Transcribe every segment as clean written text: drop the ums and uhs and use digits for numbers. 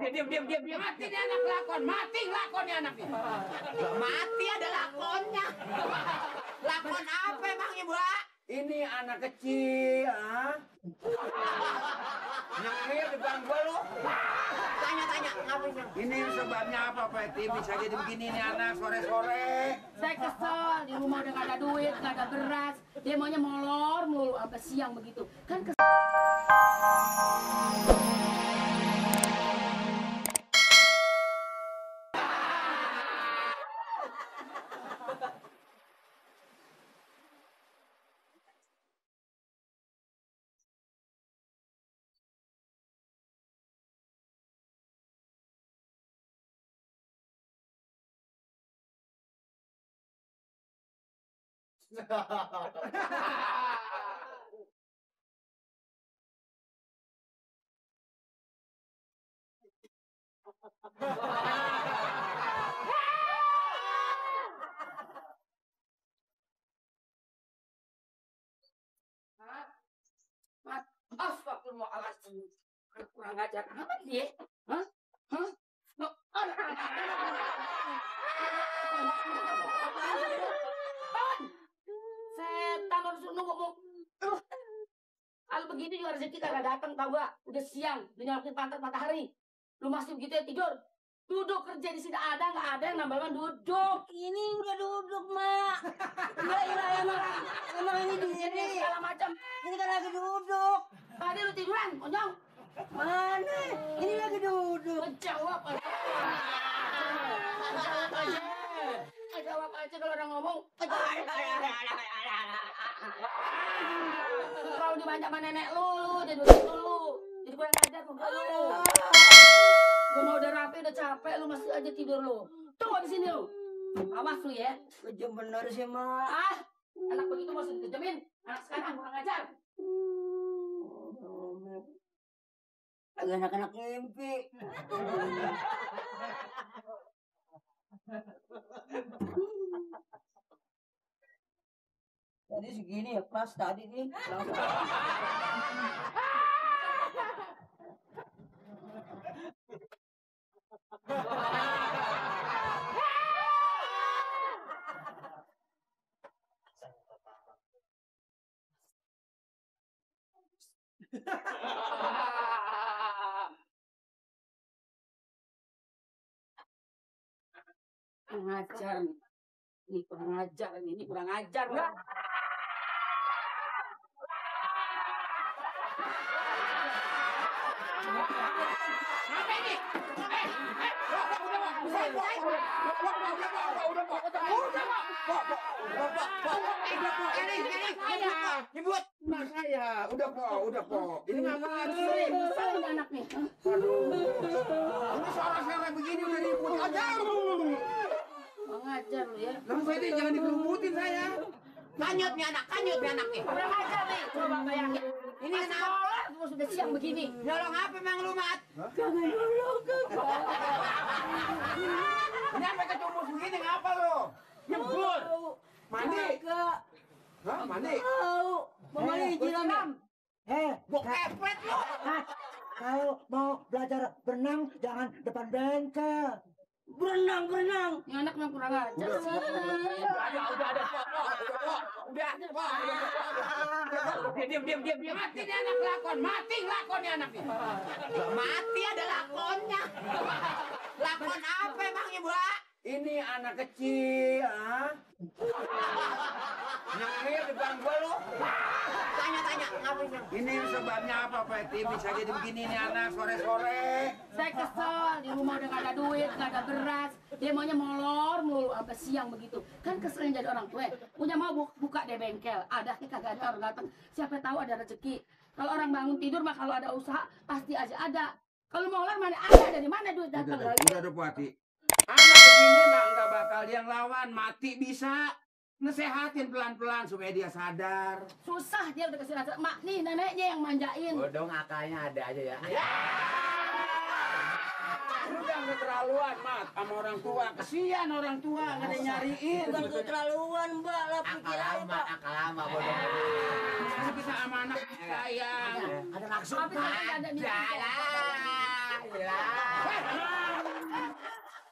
Diam. Mati nih anak lakon, mati lakon nih anak nih. Gak mati ada lakonnya. Lakon apa emangnya, Bu? Ini anak kecil, nyengir depan gua lu. Tanya, ngapain? Ini sebabnya apa, Pak? Bisa jadi begini nih anak sore-sore. Saya kesel, di rumah udah gak ada duit, gak ada beras. Dia maunya molor mulu sampai siang begitu. Kan kesel. Astagfirullahaladzim. Kurang ajar apa dia? Hah? Setan harus nunggu. Kalau begini juga rezeki kagak datang, tau gak? Udah siang, udah nyalakin pantat matahari. Lu masih begitu ya tidur? Duduk kerja di sini ada nggak ada yang nambahkan duduk. Ini udah duduk, Mak. Iya, emang ini di sini. Segala macam. Ini kan lagi duduk. Tadi lu tiduran, konyol. Mana? Ini lagi duduk. Jawab aja. Jawab aja kalau orang ngomong. Kalau dibanyak sama nenek lu jadi dulu. Jadi kurang ajar muka lu. Gua mau udah rapi, udah capek, lu masih aja tidur lu. Tunggu di sini lu. Awas lu ya. Kejem bener sih, Mak. Anak begitu masih dikejemin. Anak sekarang kurang ajar. Lagi anak-anak mimpi. Tadi segini ya pas tadi nih. Kurang ajar nih. Ini kurang ajar ini kurang ajar enggak? Apa ini? Nyebut mas saya, udah po. Ini ngapain sih? Bisa ini anak nih. Aduh, ini suara-suara begini udah ribut aja. Kurang ajar lu ya. Kamu Fedi jangan dikerubutin saya. Kanyut nih anak nih. Kurang ajar nih. Coba bayangin. Ini kenapa? Sekolah terus sudah siang begini. Nolong apa emang lu, Mat? Jangan nolong Ini sampai kecumus begini ngapa lo? Nyebur. Mandi. Hah, mandi? Mau mandi jiram. Gua kepet lo. Kalau mau belajar berenang jangan depan bengkel. Berenang. Ini anak memang kurang ajar. Udah. Diam. Mati nih anak lakon, mati lakon nih anak nih. Gak mati ada lakonnya. Lakon apa emangnya, Bu? Ini anak kecil, nyengir depan gua lu. Tanya, ngapain? Ini sebabnya apa, Pak? Bisa jadi begini nih anak sore-sore. Saya kesel, di rumah udah gak ada duit, gak ada beras. Dia maunya molor mulu sampai siang begitu. Kan keselin jadi orang tua. Punya mau buka deh bengkel. Ada kagak ada orang datang. Siapa tahu ada rezeki. Kalau orang bangun tidur mah kalau ada usaha pasti aja ada. Kalau molor mana ada, dari mana duit datang lagi? Udah Bu Ati. Anak begini mah nggak bakal dia ngelawan, mati bisa. Nasehatin pelan-pelan supaya dia sadar. Susah dia udah kasih rasa. Mak nih neneknya yang manjain. Bodong akalnya ada aja ya. Lu udah keterlaluan, Mat, sama orang tua. Kesian orang tua, nggak ada yang nyariin. Bukan keterlaluan, Mbak. Lah pikir aja, Pak. Akal lama bodong. Masa kita sama anak sayang. Ada Habis saya ada nih.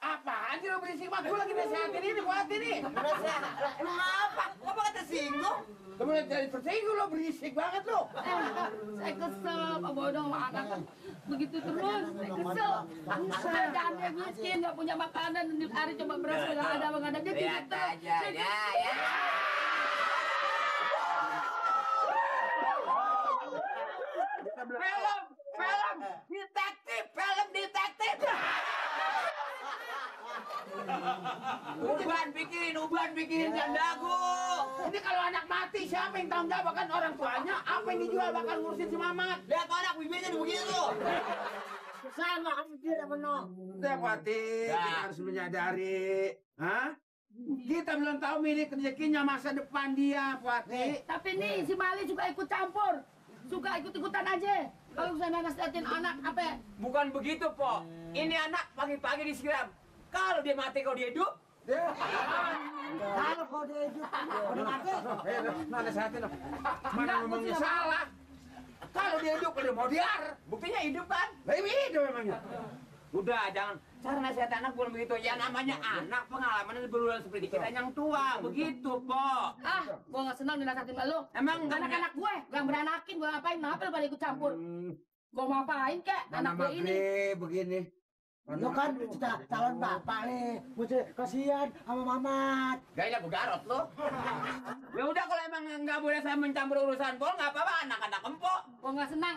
Apaan sih lo berisik mah? Gue lagi nasehatin ini, buat ini. Kenapa? Apa kata singgung? Kemudian jadi tersinggung lo, berisik banget lo. Saya kesel, Pak Bodong sama anak kan. Begitu terus, saya kesel. Saya janda miskin, nggak punya makanan, hari coba beras nggak ada, nggak ada. Dia Lihat gitu. aja, ya. Film detektif. Uban bikin jandagu. Ini kalau anak mati siapa yang tanggung jawab? Kan orang tuanya. Apa yang dijual bakal ngurusin si Mamat? Lihat anak bibirnya begitu. Sama kamu tidak menang. Udah Pati, kita harus menyadari. Hah? Kita belum tahu milik rezekinya masa depan dia, Pati. Tapi nih, si Mali suka ikut campur. Suka ikut-ikutan aja. Kalau saya nasihatin anak, apa? Bukan begitu, Po. Ini anak pagi-pagi disiram. Kalau dia mati, kalau dia hidup, Kalau kau dia hidup, udah mati. Mana nasehatin lo? Mana ngomongnya salah? Kalau dia hidup, udah mau diar. buktinya hidup kan? Lebih hidup memangnya. Udah, jangan. Cara nasihat anak bukan begitu. Ya namanya anak pengalaman berulang seperti kita yang tua. Begitu, Po. Ah, gua nggak senang dinasihatin sama lu. Emang Anak-anak gue yang beranakin, gue ngapain? Kenapa lu pada ikut campur? Gue mau apain, kek? Anak gue ini. Begini. Lu kan calon bapak nih, mesti kasihan sama Mamat. gaya bugarot lo. Ya udah, kalau emang nggak boleh saya mencampur urusan Pol, nggak apa-apa, anak-anak empok. Gue nggak senang.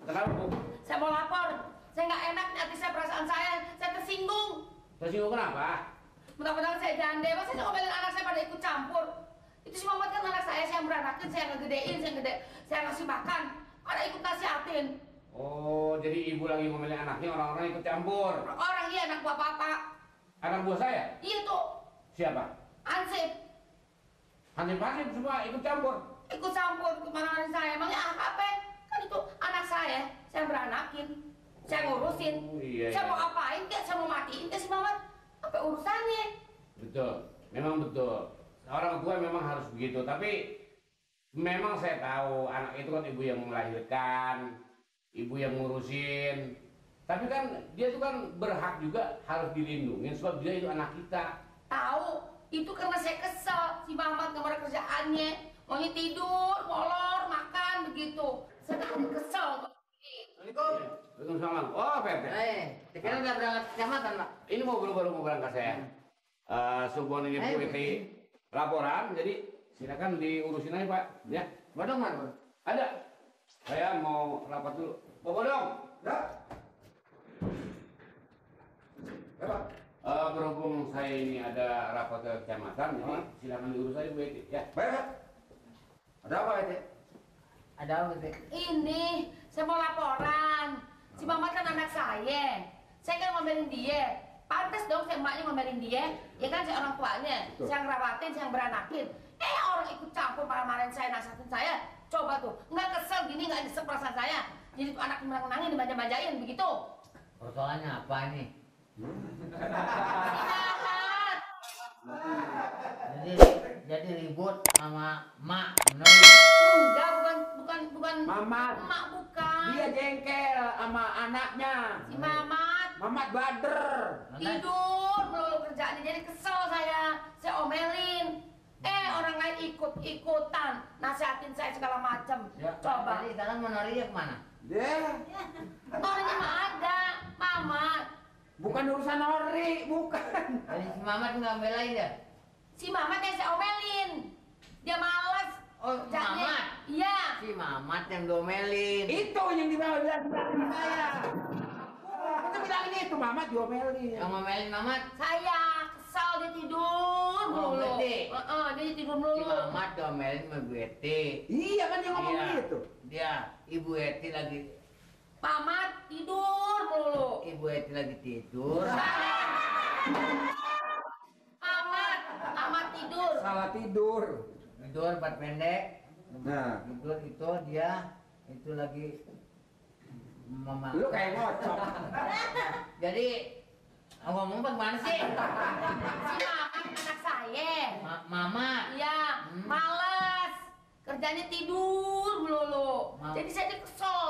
Kenapa, Bu? Saya mau lapor. Saya nggak enak di hati saya, perasaan saya tersinggung. Tersinggung kenapa? Mudah-mudahan saya janda, masa saya ngomelin anak saya pada ikut campur. Itu si Mamat kan anak saya yang beranakin, saya ngegedein, saya ngasih makan. Pada ikut nasihatin. Oh, jadi ibu lagi ngomelin anaknya, orang-orang ikut campur. Orang iya anak bapak-bapak. Anak buah saya? Iya tuh, Siapa? Ansip. Hansip-hansip semua ikut campur. Ikut campur ke mana saya. Emangnya apa? Kan itu anak saya beranakin. Saya ngurusin. Oh, iya, Saya iya. mau apain kek, saya mau matiin kek si Mamat. Apa urusannya? Betul, memang betul. Orang tua memang harus begitu, tapi memang saya tahu anak itu kan ibu yang melahirkan, ibu yang ngurusin. Tapi kan dia itu kan berhak juga harus dilindungi sebab dia itu anak kita. Tahu, itu karena saya kesel si Mamat nggak ada kerjaannya. Maunya tidur, molor, makan begitu. Saya kan kesel. Waalaikumsalam. Oh, Pak RT. Sekarang udah berangkat ke kecamatan, Pak. Ini baru mau berangkat saya. Subuhan ini Bu Iti laporan, jadi silakan diurusin aja Pak. Ya, Bodong mana? ada. Saya mau rapat dulu. Pak Bodong. Ya. Ya Pak. Berhubung saya ini ada rapat ke kecamatan, jadi silakan diurus aja Bu Iti. Ya. Baik Pak. Ada apa Iti? Ada apa sih? Ini, saya mau laporan. Si Mamat kan anak saya. Saya kan ngomelin dia. Pantes dong saya emaknya ngomelin dia. Ya kan saya orang tuanya. Betul. Saya ngerawatin, saya beranakin. Orang ikut campur marah-marahin saya, nasihatin saya. Coba tuh, nggak kesel gini, nggak nyesek perasaan saya. Jadi tuh anak menang-menangin, dimanja-manjain, begitu. Persoalannya apa ini? Sinahat. Jadi ribut sama mak, menurut. Enggak, bukan. Mamat. Emak bukan. Dia jengkel sama anaknya. Si Mamat. Mamat bader. Tidur melulu kerjaannya, jadi kesel saya omelin. Orang lain ikut-ikutan nasihatin saya segala macam. Coba. Jadi sekarang menorinya kemana? Dia Orangnya mah ada, Mamat. bukan urusan ori, bukan. Jadi si Mamat nggak belain dia? Si Mamat yang saya omelin. Dia malas. Oh, kerjanya. Mamat? Iya. Si Mamat yang domelin. Itu yang dibawa bilang saya. Kita bilangin itu Mamat diomelin. Yang ngomelin Mamat? Saya kesal dia tidur melulu. berarti? Dia tidur Si melulu. Mamat domelin sama Bu Eti. Iya kan dia ngomong Iya. gitu. Dia, Ibu Eti lagi, Mamat tidur melulu. Ibu Eti lagi tidur. Mamat tidur. Salah tidur. Tidur buat pendek. Nah, Tidur itu dia itu lagi mama. lu kayak ngocok. Jadi ngomong bagaimana sih? Si Mamat anak saya. Mama. Iya, males. Kerjanya tidur melulu. Jadi saya kesel.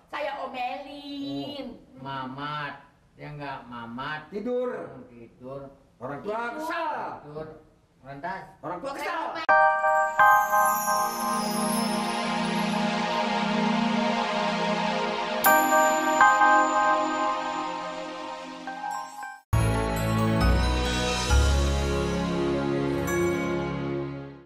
Saya omelin. Mamat, ya nggak mamat. Tidur. Tidur. Orang tua kesal. Tidur. Lantas. Orang tua kesal. Saya